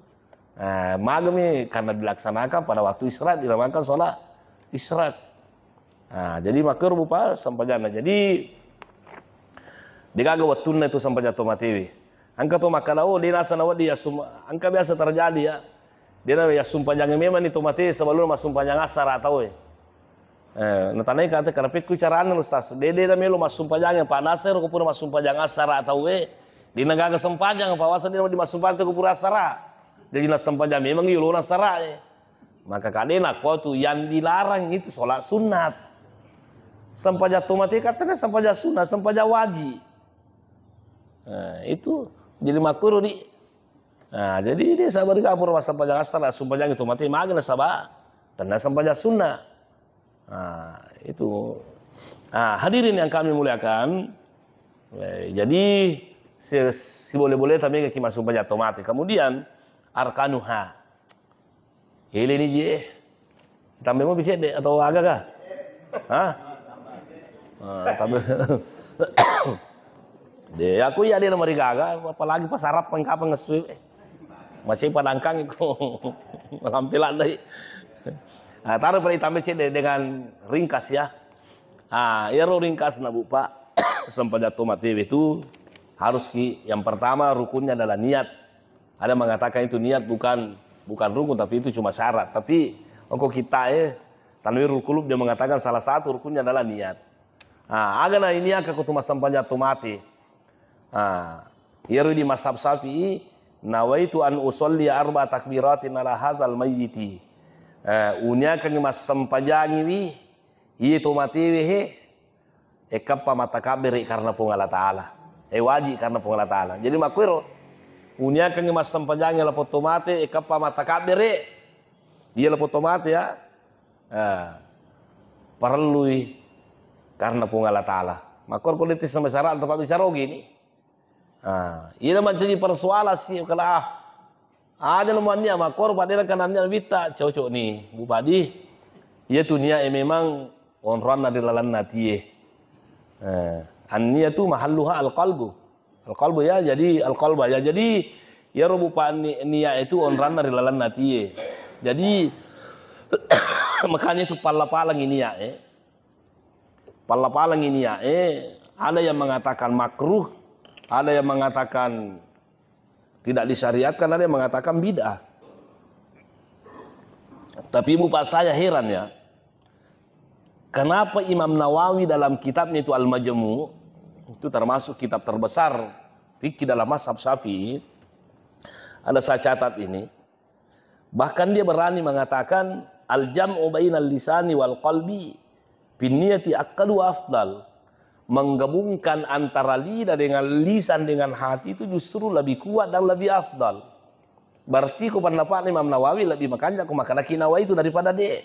Nah, magami karena dilaksanakan pada waktu isyraq, dinamakan sholat isyraq. Nah, jadi makkero, Bu, Pak, sempajanna. Jadi, degaga wettunna itu sempajang to matewe. Engka to makkeda, "Oh, de naseng nawedding yassum-," engka biasa terjadi ya. De na yassumpajangi memang ni to mate sebelum massumpajang assara tauwe. Eh, natanai kata, "Kenapa ku carana, Ustaz?" De, de na melo massumpajangi, Pak, nasero ko pura massumpajang assara tauwe. De na gaga sempajang, Pak, wasa de na di massumpajang ko pura assara. Jadi na sempajang memang yolo na assara, eh. Maka kadena ko tu yang dilarang itu sholat sunat. Sempajang to mate katanya sempajang sunat, sempajang wajib. Nah, itu jadi makkuro di. Nah, jadi dia sabar kapur sempajang assara, sempajang to mate, magi nasaba tenna sempajang sunat. Nah, itu. Nah, hadirin yang kami muliakan, eh, jadi si, si boleh-boleh tapi ki massumpajang to mate. Kemudian arkanuha. Ele ni je. Tambe mo bicedde atau aga kah? Hah? Ah, tambe. De, aku iya de namarigaga, apalagi pas Arab pengkapan ngesui. Masih padangkang iko. Malampe ladai. Ah, taruh pada tambe cedde dengan ringkas ya. Ah, iyaro ringkas na, Bu, Pak. Sempajang to matewe itu harus ki, yang pertama rukunnya adalah niat. Ada mengatakan itu niat bukan, bukan rukun, tapi itu cuma syarat. Tapi engko kita, eh, Tanwirul Qulub dia mengatakan salah satu rukunnya adalah niat. Ah, aga na ini aka kutu massempajang to mate. Ah, iyaro di mazhab Syafi'i, "Nawaitu an usalli arba takbiratin ala hazal mayyiti." Eh, uniakangi massempajangiwi iye to matewe he, ekkappa mattakabbere karena Puang Allah Ta'ala. Eh, wajib karena Puang Allah Ta'ala. Jadi makkuero, uniakangi massempajangi lapong to mate, ekkappa mattakabbere. Iya lapong to mate ya. Eh, parellui karena Puang Allah Ta'ala. Makkuero ko detti sama syarat tempat bicara gini. Ah, iyana mancaji persoalan si kala ah. Aja lo mannia makkoro pada era kanannia bitta cocok ni Bupadi. Iya tu nia e memang onroanna ri lalanna atie. Eh, annia tu mahalluha al-qalbu. Al-qalbu ya, jadi al-qalba ya. Jadi iyaro Bupadi nia itu onranna ri lalanna atie. Jadi makanya itu palla-palangi nia e. Palla-palangi nia e. Ada yang mengatakan makruh, ada yang mengatakan tidak disyariatkan, ada yang mengatakan bid'ah. Tapi Bapak saya heran ya, kenapa Imam Nawawi dalam kitabnya itu Al-Majmu', itu termasuk kitab terbesar fikih dalam mazhab Syafi'i, ada saya catat ini, bahkan dia berani mengatakan al-jam'u bainal lisani wal qalbi binniyati akkadu afdal. Menggabungkan antara lidah dengan lisan dengan hati itu justru lebih kuat dan lebih afdal. Berarti ko pendapat Imam Nawawi lebih makanja ko makkada nawaitu daripada de.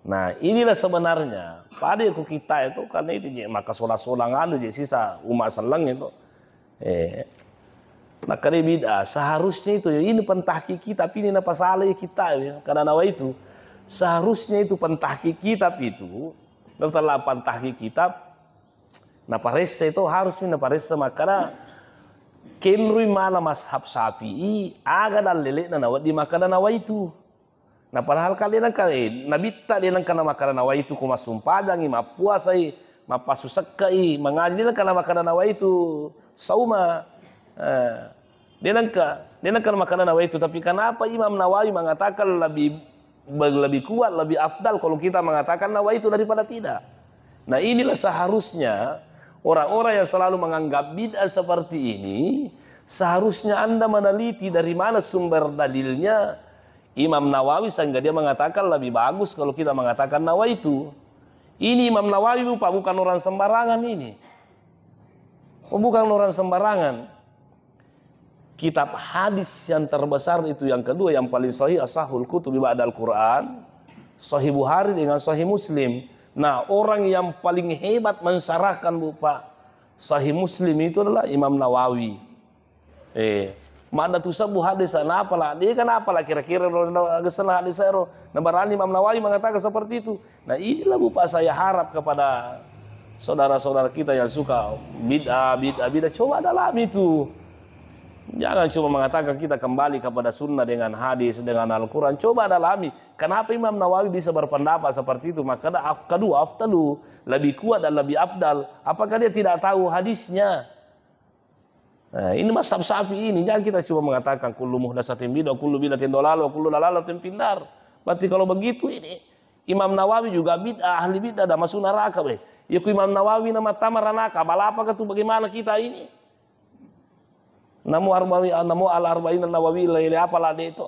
Nah, inilah sebenarnya pada ku kita itu karena itu je maka sola-sola nganu je sisa umat selleng itu. Eh, makkada bid'ah. Seharusnya itu ya, ini pentahkik kitab ini napasalai kita ya, karena nawaitu. Seharusnya itu pentahkik kitab itu, setelah pentahkik kitab, naparessa itu harus mi naparessa makkada kenrui mana mazhab Syafi'i, aga dallele'na nawedding makkada nawaitu. Nah, padahal kan de nengka, eh, nabitta de nengka namakkada nawaitu ko massumpajangi, mappuasai, mappassu sekkai, mangaji, de nengka namakkada nawaitu sauma. Eh, de nengka, de nengka namakkada nawaitu. Tapi kenapa Imam Nawawi mengatakan lebih, lebih kuat, lebih afdal kalau kita mengatakan nawaitu daripada tidak? Nah, inilah seharusnya orang-orang yang selalu menganggap bid'ah seperti ini, seharusnya Anda meneliti dari mana sumber dalilnya, Imam Nawawi sehingga dia mengatakan lebih bagus kalau kita mengatakan nawaitu. Ini Imam Nawawi, Bapak, bukan orang sembarangan ini. Oh, bukan orang sembarangan. Kitab hadis yang terbesar itu yang kedua, yang paling sahih, Ashahul Kutubi Ba'dal Quran, Sahih Bukhari dengan Sahih Muslim. Nah, orang yang paling hebat mensyarahkan, Bapak, Sahih Muslim itu adalah Imam Nawawi. Eh, madda tu sebbu hadis, napala, de kan napala kira-kira ro, na, kesana hadis ro. Nah, berani Imam Nawawi mengatakan seperti itu. Nah, inilah Bapak saya harap kepada saudara-saudara kita yang suka bid'ah, bid'ah, bid'ah. Coba dalami itu. Jangan cuma mengatakan kita kembali kepada sunnah dengan hadis, dengan Al-Quran. Coba dalami. Kenapa Imam Nawawi bisa berpendapat seperti itu? Maka ada af-, kedua, afdalu, lebih kuat dan lebih afdal. Apakah dia tidak tahu hadisnya? Nah, ini mazhab Syafi'i ini, jangan kita cuma mengatakan kullu muhdatsatin bid'ah, kullu bid'atin dhalalah, kullu dhalalatin finnar. Berarti kalau begitu ini Imam Nawawi juga bid'ah, ahli bid'ah dan masuk neraka, weh. Ya ku Imam Nawawi nama tama ranaka, balapaka tu bagaimana kita ini? Namo Arbawi, namo Al Arba'in Nawawi, lele apa lade itu?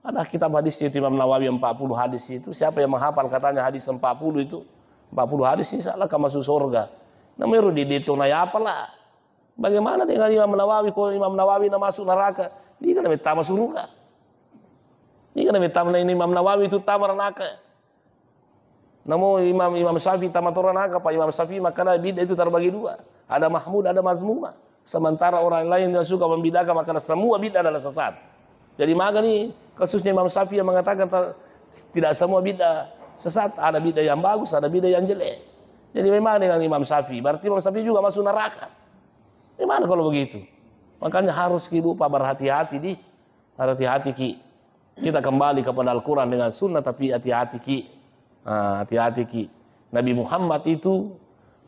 Ada kitab hadis itu Imam Nawawi empat puluh hadis itu. Siapa yang menghafal katanya hadis empat puluh itu? Empat puluh hadis insya Allah akan masuk surga. Namanya di itu na apa lah? Bagaimana dengan Imam Nawawi? Kalau Imam Nawawi na masuk neraka, ini kan tama surga. Ini kan tama ini Imam Nawawi itu tama neraka. Namo Imam, Imam Syafi'i tama to ranaka, Pak. Imam Syafi'i makkada bid'ah itu terbagi dua. Ada mahmud, ada mazmumah. Sementara orang lain yang suka membidakan makkada semua bid'ah adalah sesat. Jadi maga ni kasusnya Imam Syafi'i yang mengatakan ter-, tidak semua bid'ah sesat, ada bid'ah yang bagus, ada bid'ah yang jelek. Jadi memang dengan Imam Syafi'i, berarti Imam Syafi'i juga masuk neraka. Gimana kalau begitu? Makanya harus ki, Pak, berhati-hati di, berhati-hati ki. Kita kembali kepada Al-Quran dengan Sunnah, tapi hati-hati ki. Ah, hati-hati ki. Nabi Muhammad itu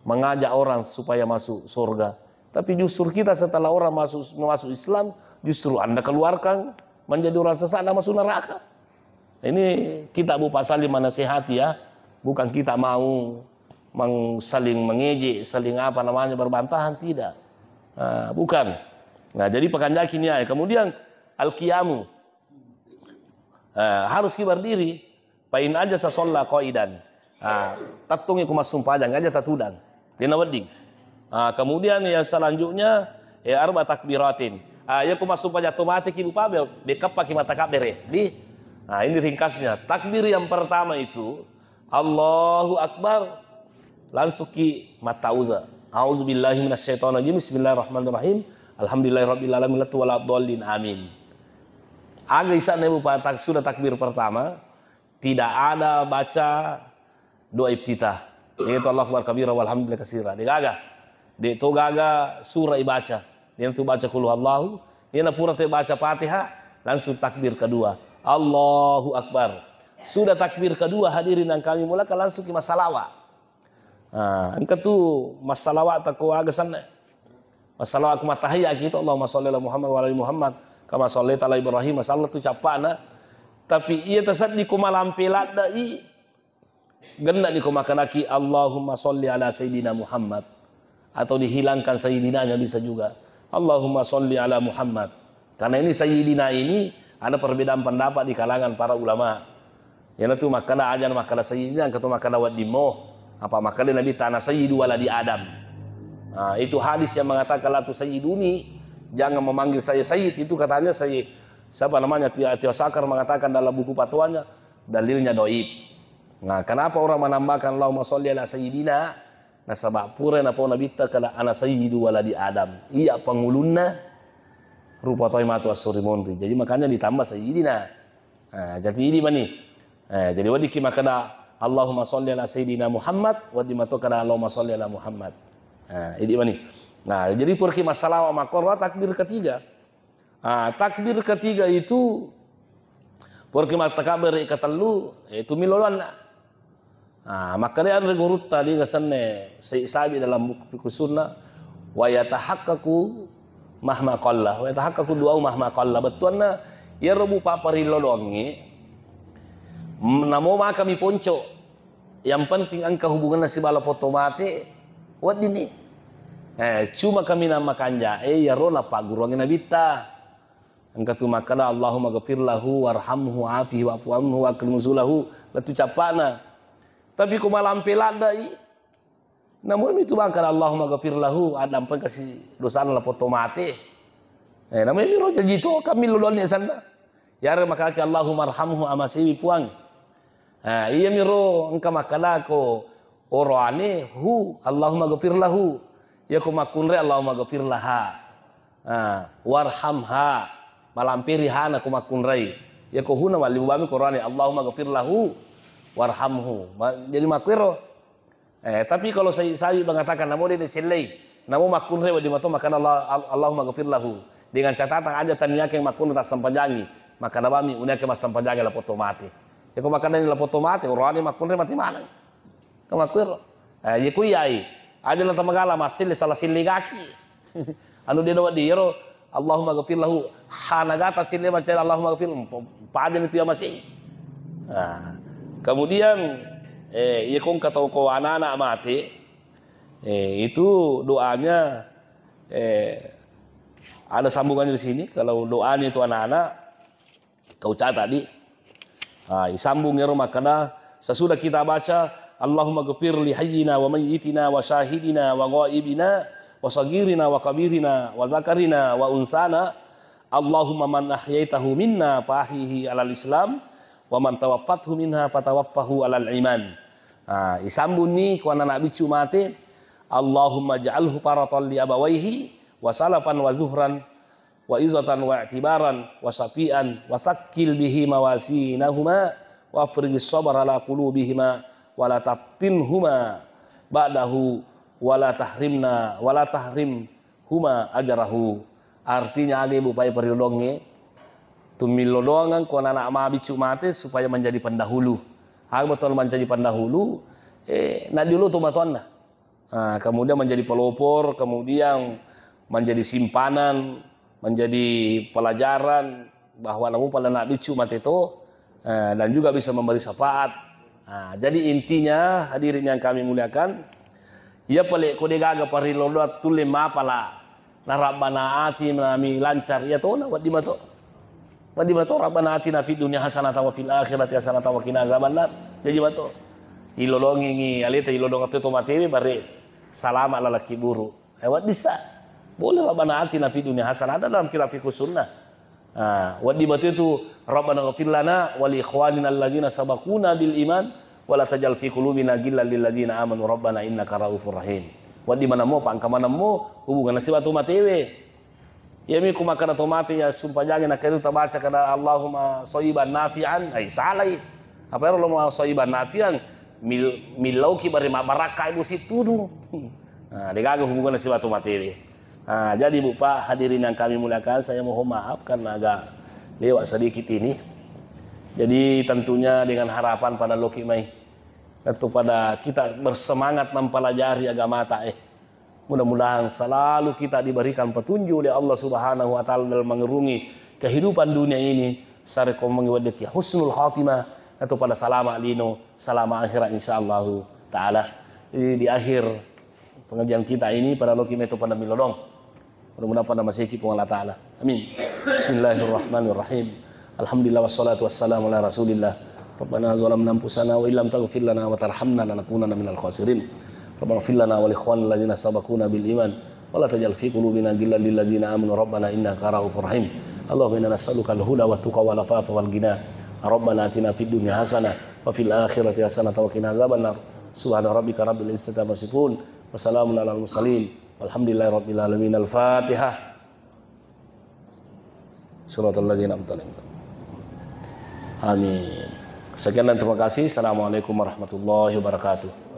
mengajak orang supaya masuk surga. Tapi justru kita setelah orang masuk, masuk Islam, justru Anda keluarkan menjadi orang sesat dan masuk neraka. Ini kita, Bu, pasal menasihati ya. Bukan kita mau meng-, saling mengejek, saling apa namanya, berbantahan, tidak. Ah, bukan. Nah, jadi pakanjaki ni ya. Kemudian al-qiyamu. Ah, harus ki berdiri. Fa in ajasa shalla qaidan. Ah, tattungi ku massumpajang aja tatudang. Dena wedding. Ah, kemudian yang selanjutnya, eh, arba takbiratin. Ah, ya ku massumpajang to mate ki, Bu, Pak, be-, bekappa ki mata kabbere. Di. Ah, ini ringkasnya. Takbir yang pertama itu Allahu Akbar. Langsung ki mattauza. A'udzubillahi minasyaitonirrajim. Bismillahirrahmanirrahim. Alhamdulillahirabbil alamin, lettu waladdallin, amin. Aga isa'na, Ibu, pa-, tak-, sudah takbir pertama, tidak ada baca doa iftitah. Yaitu Allahu Akbar kabira walhamdulillah katsira. Degaga. De to gaga surah ibaca. Iyanatu baca qul huwallahu, iyana pura te baca Fatihah, langsung takbir kedua. Allahu Akbar. Sudah takbir kedua, hadirin yang kami muliakan, langsung ki massalawa. Ah, engka tu massalawa ta ko aga sanna. Massalawa ko mattahiyya ki to, Allahumma shalli ala Muhammad wa ala ali Muhammad kama shallaita ala Ibrahim, masalah tu cappana. Tapi iya taseddi ko malampe ladda i, genna ni ko makanaki Allahumma shalli ala Sayyidina Muhammad, atau dihilangkan Sayyidinanya bisa juga. Allahumma shalli ala Muhammad. Karena ini Sayyidina ini ada perbedaan pendapat di kalangan para ulama. Iyanatu makkada aja makkada Sayyidina, engka tu makkada wedding mo. Apa makkada Nabi ta ana Sayyidu waladi Adam. Nah, itu hadis yang mengatakan la tusayyiduni, jangan memanggil saya Sayyid, itu katanya saya, siapa namanya, Tio, Tio Sakar mengatakan dalam buku fatwanya, dalilnya doib. Nah, kenapa orang menambahkan Allahumma sholli ala sayyidina? Nasaba pura napau Nabitta kada ana sayyidu waladi Adam. Iya pangulunna rupa toi matu assuri monri. Jadi makanya ditambah sayyidina. Nah, jadi ini mani. Eh, jadi weddikki makkada Allahumma sholli ala sayyidina Muhammad, wedding mato kada Allahumma sholli ala Muhammad. Nah, ini mani. Nah, jadi purki massalawa makkoro takbir ketiga. Ah, takbir ketiga itu, purki mattakabbere katellu, itu miloloanna. Ah, makkeda anre gurutta di gasanne Said Sabi dalam buku Fiqhus Sunnah, wa yatahaqqaqu mahma qalla, wa yatahaqqaqu du'au mahma qalla. Bettuanna, iyaro bu paparilodongngi, m-, namo makami ponco. Yang penting engka hubunganna sibala potto mate, weddinni. Eh, cuma kaminang makanja, eh, iyaro napagguruangngi Nabitta. Engka tu makkada, "Allahumma ghafir lahu warhamhu afihi wa'fu anhu wa akrim nuzulahu." Lettu cappana. Tapi ko malampe laddai, namo mi tu makkada, "Allahumma ghafir lahu," addampeng kasi dosana lapotto mate. Eh, namo mi ro jaji to kami loloni sanna. Yare makaki, "Allahumma arhamhu," amasiwi Puang. Nah, iya miro engka makkada ko oroane hu, "Allahumma ghafir lahu." Iya ko makkunrai, "Allahumma ghafir laha." Ah, warhamha, malamperi hana ko makkunrai. Iya ko huna mallibu bami ko oroane, "Allahumma ghafir lahu warhamhu." Ma-, jadi makkuero. Eh, tapi kalau sai-, sawi mengatakan namo de' sellei, namo makkunrai wedding mato makkada Allah, Al-, Allahumma ghafir lahu. Dengan catatan aja taniakeng makkunrai tassempajangi, makkada bami uniakeng massempajangi lapotto mate. Iya ko makkada ni lapotto mate, oroane makkunrai mate maneng. Ka makkuero. Eh, iya ku iyai. Aja na tamagala masselle sala sellengaki. Anu de' nawedding iyaro, "Allahumma ghafir lahu." Hana gata selle macca, "Allahumma ghafir." Pa-, pajani tu iya masei. Nah, kemudian, eh, iya ko engka tau ko anak-anak mate, eh, itu doanya, eh, ada sambungannya di sini. Kalau doanya itu anak-anak, Kau catat di. Ah, isambung ero makkada, sesudah kita baca, "Allahumma ghafir li hayyina wa mayyitina wa syahidina wa ghaibina wa saghirina wa kabirina wa zakarina wa unsana, Allahumma man ahyaitahu minna fa ahyihi alal Islam, wa man tawaffathu minna fa tawaffahu alal iman." Ah, isambung ni ko anak-anak biccu mate, "Allahumma ja'alhu faratan li abawaihi wa salafan wa zuhran wa izatan wa i'tibaran wa syafi'an wa sakkil bihi mawazinahuma wa afrigis sabar ala qulubihima wa la taftinhuma ba'dahu wa la tahrimna wa la tahrimhuma ajrahu." Artinya, aga ibu pai parilodongnge, tummillo doangang ko anak mabiccu mate supaya menjadi pendahulu. Aga betul menjadi pendahulu, eh, naddiolo tomatoanna. Ah, kemudian menjadi pelopor, kemudian menjadi simpanan, menjadi pelajaran bahwa namu pala anak biccu mate to, eh, dan juga bisa memberi syafaat. Ah, jadi intinya hadirin yang kami muliakan, iya pale ko de' gaga pariloloa tulle mapala na Rabbana atina mi lancar, iya tona wedding mato. Wedding mato, "Rabbana atina fid dunya hasanatan wa fil akhirati hasanatan wa qina adzabannar." Jaji mato. Ilolongengi aleta, ilolong to matewe bare salama lalaki buru. Eh, wedding sa. Boleh, "Rabbana atina fid dunya hasanah." Ada dalam kitab Fiqhus Sunnah. Ah, wedding mato itu, "Rabbana ghafir lana wa li ikhwanina alladzina sabaquna bil iman wa la taj'al fi qulubina ghillan lil ladzina amanu rabbana innaka raufur rahim." Wedding manammo, pangka manammo hubunganna sibawa to matewe. Iyami ku makkeda to mate ya sumpajangi, nakkeda tabaca kada Allahumma soiban nafian, ai salai. Apa ero lo soiban nafian, mil-, millauki bare mabbarakka ibu situdu. Nah, degaga hubungan siwa to matewe. Nah, jadi Bu Pak, hadirin yang kami muliakan, saya mohon maaf karena agak lewat sedikit ini. Jadi tentunya dengan harapan pada loki mai. Tentu pada kita bersemangat mempelajari agama ta eh. Mudah-mudahan selalu kita diberikan petunjuk oleh Allah Subhanahu wa Ta'ala dalam mengarungi kehidupan dunia ini, sarekko mengiwadeki husnul khatimah, atau pada salama lino, salama akhirat, insyaallah taala. Jadi, di akhir pengajian kita ini, pada loki meto pada milodong. Mudah-mudahan pada maseki Puang Allah Ta'ala. Amin. Bismillahirrahmanirrahim. Alhamdulillah wassalatu wassalamu ala Rasulillah. Rabbana zalamna anfusana wa illam taghfir lana wa tarhamna lanakunanna minal khasirin. Rabbana ighfir lana wa li ikhwanina alladzina sabaquna bil iman wa la taj'al fi qulubina ghillan lil ladzina amanu rabbana innaka raufur rahim. Allahumma inna nas'aluka al-huda wa tuqa wal afafa wal ghina. Rabbana atina fid dunya hasanah wa fil akhirati hasanah wa qina adzabannar. Subhana rabbika rabbil izzati amma yasifun. Wa salamun alal mursalin. Walhamdulillahi rabbil alamin. Al-Fatihah. Suratul ladzina an'amta alaihim. Amin. Sekian dan terima kasih. Assalamualaikum warahmatullahi wabarakatuh.